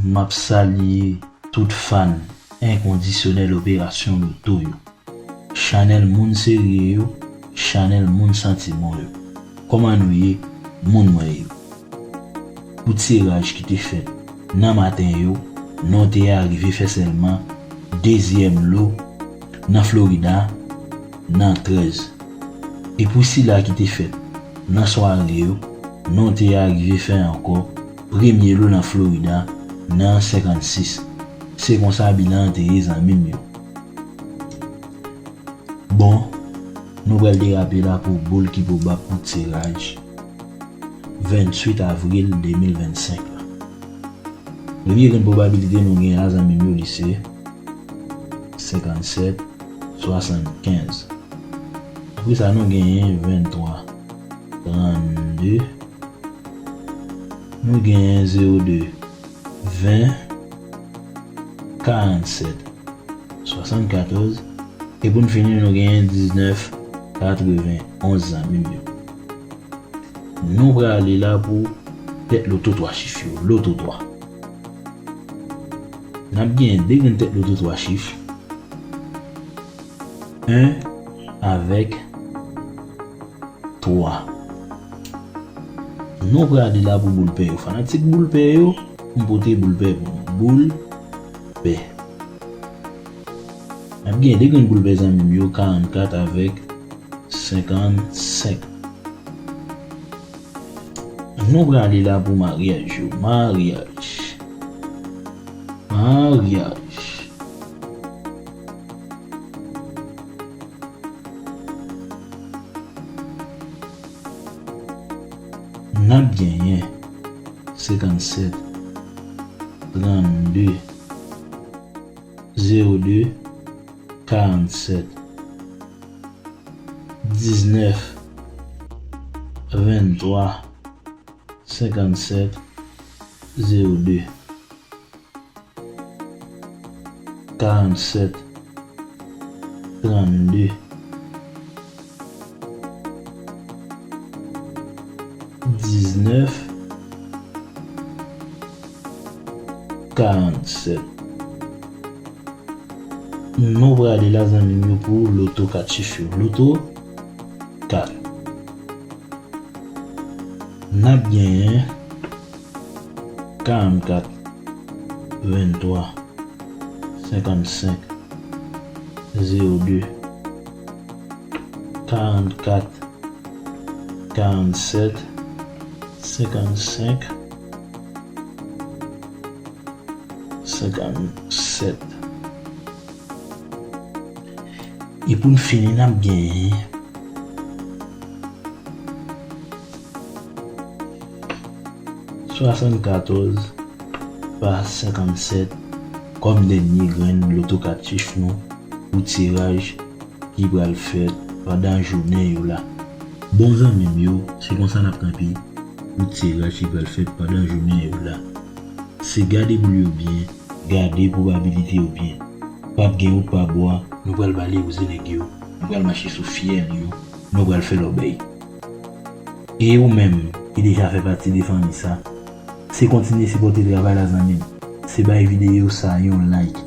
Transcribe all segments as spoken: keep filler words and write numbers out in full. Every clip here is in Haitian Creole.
M ap salye tout fan enkondisyonèl Operasyon Loto yo. Chanèl moun serye yo, chanèl moun santi bon yo. Kòman nou ye, moun mwen yo? Pou tiraj ki te fèt nan maten yo, non te arive fè sèlman dezyèm lo nan Florida nan trèz. E pou sila ki te fèt nan sware yo, non te arive fè ankò premye lo nan Florida nan senkannsis. Se konsa bilan an te ye, zanmi m yo. Bon, nou pral derape la pou boul ki pwobab pou tiraj venntuit avril de mil vennsenk la. Premye grenn pwobabilite nou gen la, zanmi m yo, li se senkannsèt, swasannkenz. Apre sa, nou genyen venntwa, trannde. Nou genyen zewo de, ven, karannsèt, swasannkatòz. E pou n fini, nou genyen diznèf, katrevenonz, zanmi m yo. Nou prale la pou tèt loto twa chif yo, loto twa. N ap gen de grenn tèt loto twa chif. En avèk twa. Nou prale la pou boul pè yo. Fanatik boul pè yo, m pote boul pè pou nou. Boul pè. N ap gen de grenn boul pè, zanmi m yo, karannkat avèk senkannsenk. Nou prale la pou maryaj yo. Maryaj. Maryaj. N ap genyen senkannsèt, trannde, zewo de, karannsèt, diznèf, venntwa, senkannsèt, zewo de, karannsèt, trannde, diznèf, karannsèt. Nou prale la, zanmi m yo, pou loto kat chif yo. Loto kat. N ap genyen karannkat, venntwa, senkannsenk, zewo de, karannkat, karannsèt, senkannsenk, senkannsèt. E pou n fini, n ap genyen swasannkatòz pa senkannsèt kòm dènye grenn loto kat chif nou pou tiraj ki pral fèt pandan jounen yo la. Bon, zanmi m yo, se konsa n ap kanpe pou tiraj ki pral fèt pandan jounen yo la. Se gade boul yo byen, gade pwobabilite yo byen. P ap gen wout pa bwa, nou pral bale wouze nèg yo, nou pral mache sou fyèl yo, nou pral fè lòbèy. E ou menm ki deja fè pati de fanmi sa, se kontinye sipòte travay la, zanmi m. Se bay videyo sa yon like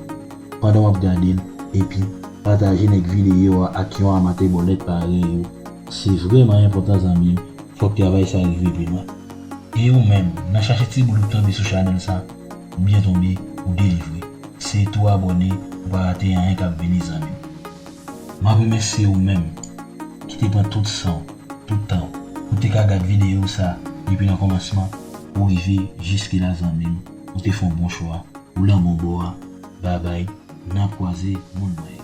pandan w ap gade l, epi pataje nèk videyo a ak yon amatè bòlèt parèy ou. Se vrèman enpòtan, zanmi m. Fòk travay sa rive pi lwen. E ou menm, nan chache ti boul ou tonbe sou chanèl sa, ou byen tonbe, ou delivre. Se tou abòne, ou pa rate anyen k ap vini, zanmi m. M ap remèsye ou menm ki te pran tout san w, tout tan w, pou te ka gad videyo sa depi nan kòmansman pou rive jiske la, zanmi m. Ou te fè yon bon chwa, ou lan bon bò a. Babay, n ap kwaze, moun mwen yo.